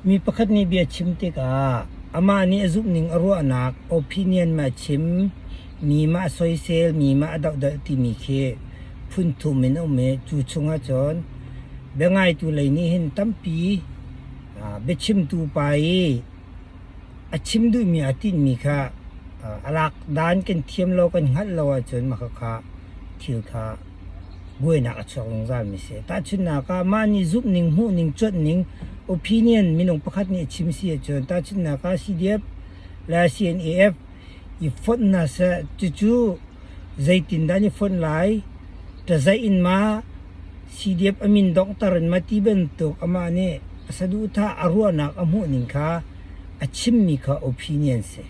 Mi pakhat nih bia chim tikah amah nih a zumhning a ruahnak opinion ma chim, mi ma a soisel, mi ma a dohdalh timi khi phun thum in a um i cu chungah cun biangaitu lei nih hin tampi biachimtu pa i a chim duhmi aa tinhmi kha a lak dan kan thiam lo kan hngalh lo ahcun mah khakha thil kha buainak a chuak zungzalmi si. Tahchunhnak ah mah nih zumhning, hmuhning, cuanhning, opinion minung pakhat nih a chim si ahcun tahchunhnak ah CDF le CNAF i fonh hna seh cucu zeitindah an i fonh lai, ṭazaih in ma CDF a min donghter in ma ti bantuk amah nih a saduhthah a ruahnak a hmuhning kha a chimmi kha opinion si.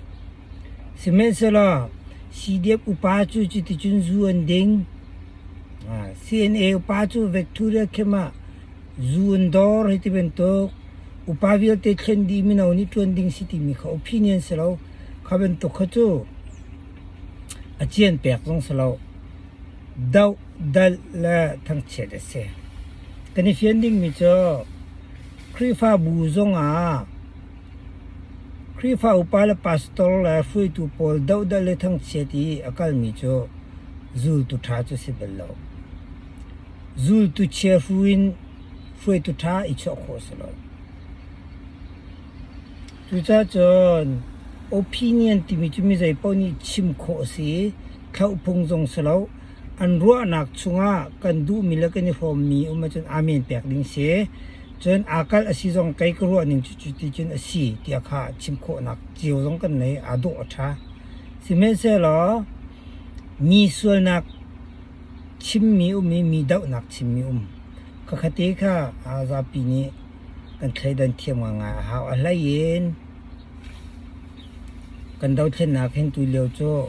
Sihmanhsehlaw CDF upa cu cuticun zu an ding. CNA upa cu Victoria Camp ah zu an dawr hei ti bantuk upa vialte thlen dih mino nih ṭuan ding si timi kha opinion si lo. Kha bantuk kha cu a cian pek zong si lo. Doh, dalh le thangchiat a si. Kan i fian dingmi cu Khrihfabu zongah Khrihfa upa le pastor le hruaitu pawl dohdalh le thangchiat i a kalmi cu zultu ṭha cu si bal lo. Zultu chiahru in hruaitu ṭha i chuah khawh a si lo. Cucaah cun opinion timi cu mi zeipaoh nih chim khawh a si i thlauh phung zong si lo. An ruahnak chungah kan duhmi le kan i hrawmmi um ahcun amen pek ding si. Cun aa kalh a si zong kei ka ruahning cu cuti cun a si tiah kha chim khawhnak cio zong kan nei. Aa dawh a ṭha. Sihmanhsehlaw mi sualnak chimmi um i mi dohnak chimmi um. Khakhate kha zapi nih kan thleidan thiam ngaingai a hau. A hlei in kan dothlennak hin tulio cu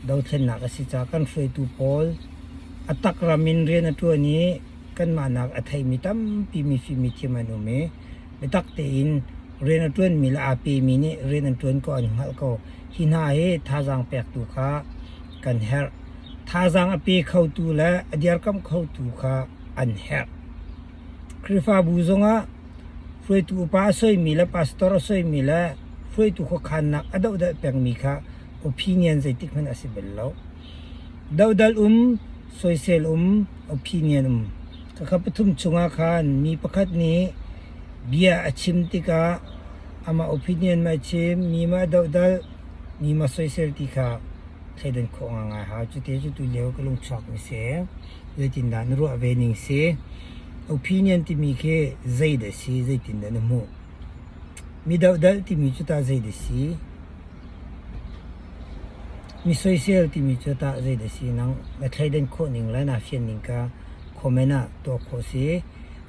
dothlennak a si caah kan hruaitu pawl a tak ram in rian a ṭuan i kanmah nak a theimi tampi mifim mithiam an um i biatak tein rian a ṭuanmi le aa pemi nih rian an ṭuan ko an hngalh ko. Hi hna hi thazaang pektu kha kan herh. Thazaang a pe khotu le a dirkamh khotu kha an herh. Khrihfabu zongah hruaitu upa a soimi le pastor a soimi le hruaitu khuakhannak a dohdalh pengmi kha opinion zeitik hmanh a si bal lo. Dohdalh um, soisel um, opinion um. Khakha pathum chungah khan mi pakhat nih bia a chim tikah amah opinion ma chim, mi ma dohdalh, mi ma soisel ti kha thleidan khawh ngangai hau. Cute cu tulio ka lungchuak mi si. Zeitindah na ruah ve ning si? Opinion timi khi zeidah si, zeitindah na hmuh? Mi dohdalh timi cu tah zeidah si? Mi soisel timi cu tah zeidah si? Nang na thleidan khawh ning le naa fian ning kha comment ah tuah khawh si.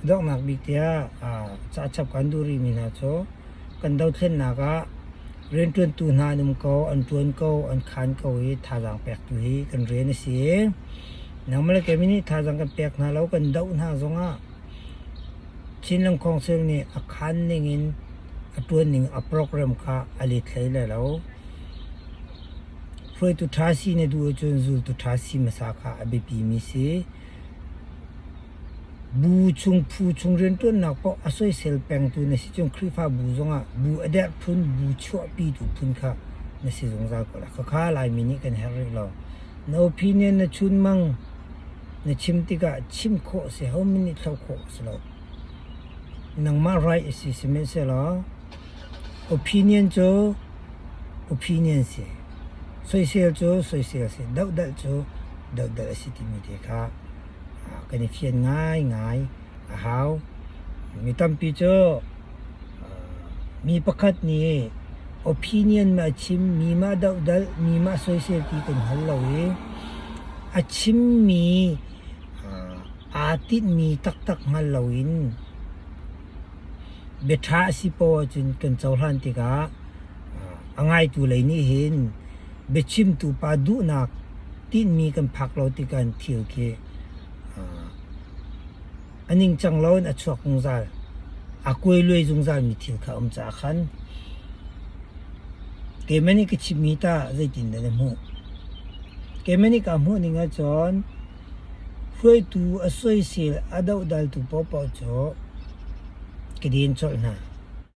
Donghnak bik tiah ca chap kan duh rihmi hna cu kan dothlennak ah rianṭuantu hna an um ko, an ṭuan ko, an khaan ko i thazaang pektu hi kan rian a si. Nangmah le keimah nih thazaang kan pek hna lo, kan doh hna zongah Chinland Council nih a khaan ning in a ṭuan ning a program kha a let hlei lai lo. Hruaitu ṭha si na duh ahcun zultu ṭha si hmasa kha a biapimi si. Bu chung phu chung rianṭuannak paoh a soisel pengtu na si cun Khrihfabu zongah bu a derh phun, bu chuahpitu phun kha na si zungzal ko lai. Khakha Laimi nih kan herh rih lo. Na opinion na chunmang na chim tikah chim khawh si, hohmanh nih thloh khawh a si lo. Nangmah right a si sihmanhsehlaw opinion cu opinion si. Soisel cu soisel si. Dohdalh cu dohdalh a si timi te kha kan i fian ngaingai a hau. Mi tampi cu mi pakhat nih opinion ma a chim, mi ma dohdalh, mi ma soisel ti kan hngal lo i a chimmi aa tinhmi taktak hngal loin biaṭha a si poah ahcun kan cohlan tikah a ngaitu lei nih hin biachimtu pa duhnak tinhmi kan phak lo tikah thil khi a ningcang loin a chuak zungzal. A kuailuai zungzalmi thil kha a um caah khan keimah nih ka chimmi tah zeitindah na hmuh? Keimah nih kaa hmuh ning ahcun Hruaitu a soisel a dohdaltu paohpaoh cu ka den colh hna.